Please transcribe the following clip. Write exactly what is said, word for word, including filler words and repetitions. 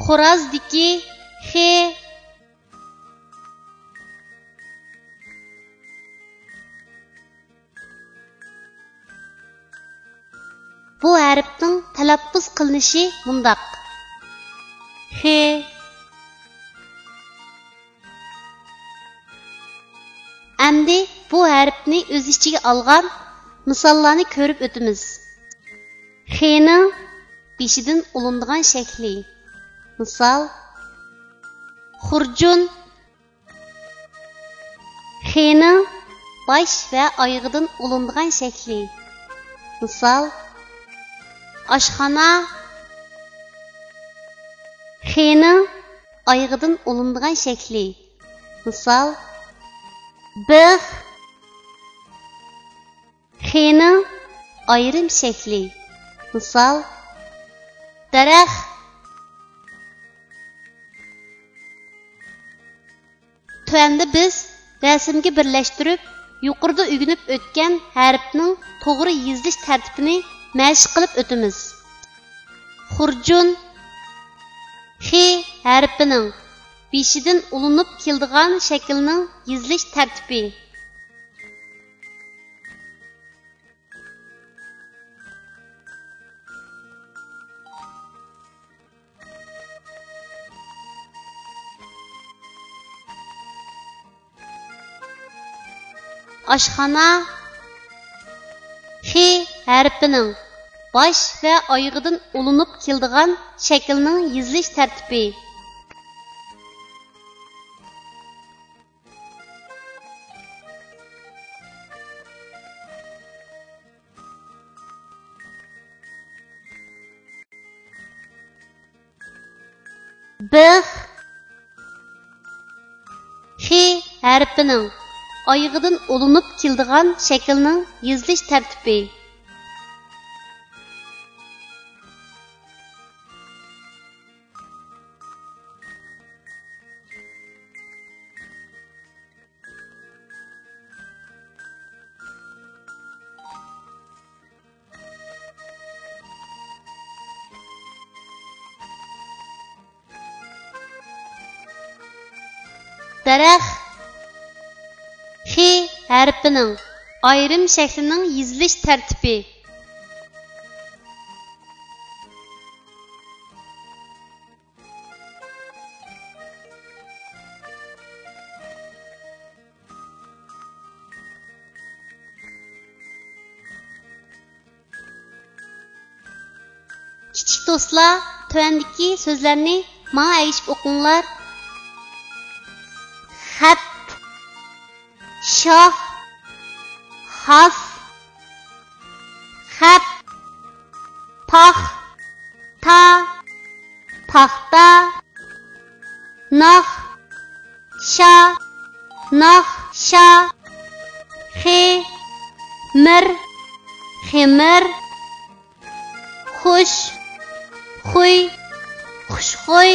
خورازدىكى خې. بۇ ھەرپنىڭ تەلەپپۇز قىلىنىشى مۇنداق: خې. ئەمدى بۇ ھەرپنى ئۆز ئىچىگە ئالغان مىساللارنى كۆرۈپ ئۆتىمىز. خېنىڭ بېشىدىن ئۇلىنىدىغان شەكلى. مىسال، خۇرجۇن. خېنىڭ باش ۋە ئايىغىدىن ئۇلىنىدىغان شەكلى. مىسال، ئاشخانا. خېنىڭ ئايىغىدىن ئۇلىنىدىغان شەكلى. مىسال، بىخ. خېنىڭ ئايرىم شەكلى. مىسال، دەرەخ. تۆۋەندە بىز رەسىمگە بىرلەشتۈرۈپ، يۇقىرىدا ئۆگىنىپ ئۆتكەن ھەرپنىڭ توغرا يېزىلىش تەرتىپىنى مەشىق قىلىپ ئۆتىمىز. خۇرجۇن. خې ھەرپىنىڭ بېشىدىن ئۇلىنىپ كېلىدىغان شەكىلنىڭ يېزىلىش تەرتىپى. ئاشخانا. خې ھەرپىنىڭ باش ۋە ئايىغىدىن ئۇلىنىپ كېلىدىغان شەكىلنىڭ يېزىلىش تەرتىپى. بىخ. خې ھەرپىنىڭ ئايىغىدىن ئۇلىنىپ كېلىدىغان شەكىلنىڭ يېزىلىش تەرتىپى. دەرەخ. خې ھەرپىنىڭ ئايرىم شەكلىنىڭ يېزىلىش تەرتىپى. كىچىك دوستلار، تۆۋەندىكى سۆزلەرنى ماڭا ئەگىشىپ ئوقۇڭلار. خەت، شاھ، خاس، خەپ، پاخ، تا، پاختا، ناخ، شا، ناخشا، خې، مىر، خېمىر، خۇش، خۇي، خۇشخۇي،